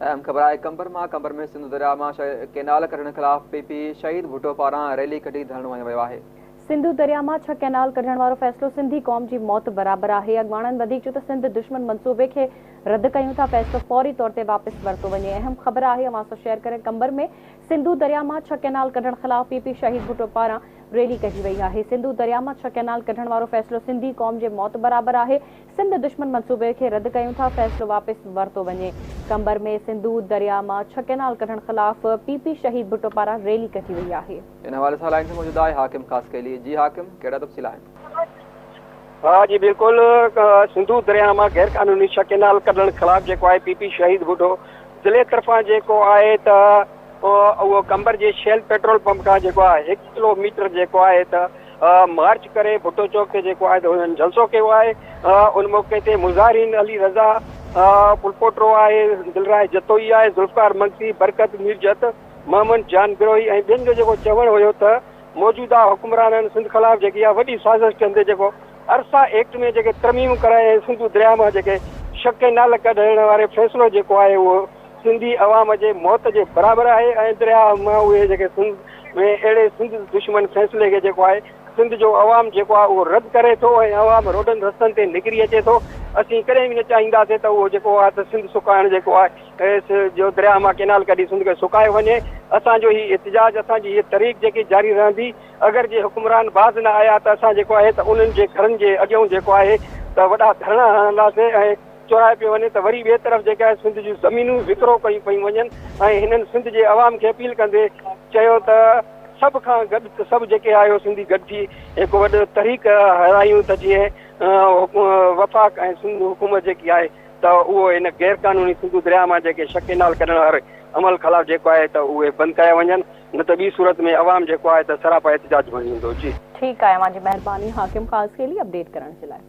اهم خبر آهي قمبر مان، قمبر ۾ سنڌو درياء مان ڪينال ڪڍڻ خلاف پي پي شهيد ڀٽو پاران ريلي ڪڍي ڌرڻو هنيو ويو آهي. سنڌو درياء مان 6 ڪينال ڪڍڻ وارو فيصلو سنڌي قوم جي موت برابر آهي. اڳواڻن وڌيڪ چيو ته سنڌ دشمن منصوبي کي رد ڪيون ٿا، فيصلو فوري طور تي واپس ورتو وڃي. اهم خبر آهي اوهان سان شيئر ڪري قمبر ۾ سنڌو درياء مان 6 ڪينال ڪڍڻ خلاف پي پي شهيد ڀٽو پاران ريلي ڪڍي وئي آهي. سنڌو درياء مان 6 ڪينال ڪڍڻ وارو فيصلو سنڌي قوم جي موت برابر آهي. سنڌ دشمن منصوبي کي رد ڪيون ٿا، فيصلو واپس ورتو وڃي. قمبر ۾ سنڌو درياء مان 6 ڪئنال ڪڍڻ خلاف پي پي شهيد ڀٽو پاران ريلي ڪڍي وئي آهي. ان حوالي سان لائين تي موجود آهي حاڪم خاصخيلي. جي حاڪم ڪهڙا تفصيل آهن؟ ها جي بلڪل سنڌو درياء مان غير قانوني 6 ڪئنال ڪڍڻ خلاف جيڪو آهي پي پي شهيد ڀٽو ضلعي طرفان جيڪو آهي ته اهو قمبر جي شيل پيٽرول پمپ کان جيڪو آهي 1 ڪلو ميٽر جيڪو آهي ته مارچ ڪري ڀٽو چوڪ تي جيڪو آهي ته هنن جلسو ڪيو آهي ان موقعي تي مظاهرين علي رضا پلپوٽرو آهي دلراء جتوئي آهي ذوالفقار مگسي برڪت ميرجت محمد جان بروهي ۽ ٻين جو جيڪو چوڻ هيو ته موجوده حڪمرانن سنڌ خلاف جيڪي اها وڏي سازش ڪندي جيڪو ارسا ايڪٽ ۾ جيڪي ترميمون ڪرائي ۽ سنڌو درياء مان جيڪي 6 ڪئنال ڪڍڻ واري فيصلو جيڪو آهي اهو سنڌي عوام جي موت جي برابر آهي ۽ درياهه مان اهي جيڪي سنڌ ۾ اهڙي سنڌ دشمن فيصلي کي جيڪو آهي سنڌ جو عوام جيڪو آهي اهو رد ڪري ٿو ۽ عوام روڊن رستن تي نڪري اچي ٿو اسين ڪڏهن به نه چاهينداسين ته اهو جيڪو آهي ته سنڌ سڪائڻ جيڪو آهي جو درياهه مان ڪينال ڪڍي سنڌ کي سڪايو وڃي اسان جو هي احتجاج اسان جي هي تحريڪ جيڪي جاري رهندي اگر جي حڪمران باز نه آيا ته اسان جيڪو آهي ته انهن جي گهرن جي اڳيون جيڪو آهي ته وڏا ڌرڻا هڻنداسين ۽ چورائي پيو وڃي ته وري ٻئي طرف جيڪا آهي سنڌ جون زمينون وڪرو ڪيون پيون وڃن ۽ هنن سنڌ جي عوام کي اپيل ڪندي چيو ته سڀ کان گڏ سڀ جيڪي آهيو سنڌي گڏ ٿي هڪ وڏو تحريڪ هلايون ته جيئن وفاق ۽ سنڌ حڪومت جيڪي آهي ته اهو هن غير قانوني سنڌو درياهه مان جيڪي 6 ڪينال ڪڍڻ واري عمل خلاف جيڪو آهي ته اهي بند ڪيا وڃن نه ته ٻي صورت ۾ عوام جيڪو آهي ته سراپا احتجاج بڻجي ويندو. جي. ٺيڪ آهي اوهان جي مهرباني حاڪم خاصخيلي اپڊيٽ ڪرڻ جي لاء.